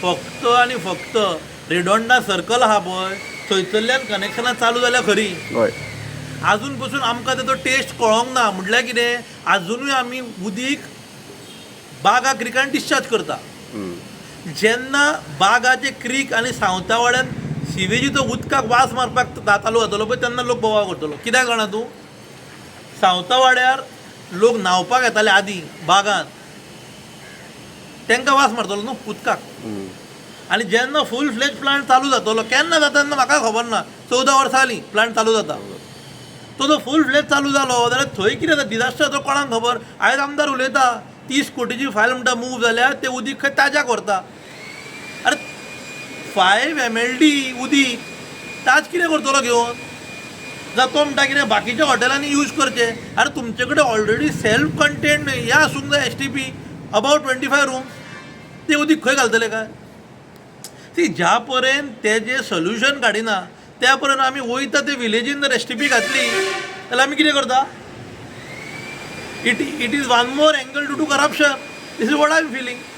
फक्त आनी फक्त रिडोंडा सर्कल आहा पळय, थंयसरल्यान कनेक्शनां चालू जाल्या खरी. आजून पसून आमकां तेजो टेस्ट कळोंक ना. म्हटल्यार कितें, आजुनूय आमी उदीक बागा क्रिकान डिस्चार्ज करता. जेन्ना बागाचे क्रीक आनी सांवतावाड्यान सिवेजीचो उदकाक वास मारपाक चालू जातलो पळय, तेन्ना लोक बोवाळ करतलो. कित्याक जाणा तूं? सांवतावाड्यार लोक न्हांवपाक येताले आदीं बागान, तांकां वास मारतलो न्हू उदकाक. आनी जेन्ना फूल फ्लेज प्लांट चालू जातलो, केन्ना जाता तेन्ना म्हाका खबर ना, 14 वर्सां जालीं प्लांट चालू जाता, तो जो फूल फ्लेज चालू जालो जाल्यार थंय कितें जाता, डिजास्टर जाता, कोणाक खबर. आयज आमदार उलयता, 30 कोटीची फायल म्हणटा मूव जाल्या, ते उदीक खंय ताज्याक व्हरता. अरे, 5 MLD उदीक ताज कितें करतलो घेवन? जावं तो म्हणटा कितें, बाकीच्या हॉटेलांनी यूज करचे. अरे, तुमचे कडेन ऑलरेडी सेल्फ कंटेंड हें आसूंक जाय, STP about 25 rooms. ते उदीक खंय घालतले काय? सी, ज्या पर्यंत ते जे सोल्युशन काडिना त्या पर्यंत आमी वयता ते विलेजीन जर एसटीपी घातली जाल्यार आमी कितें करता? It is one more angle to do corruption. This is what I am feeling.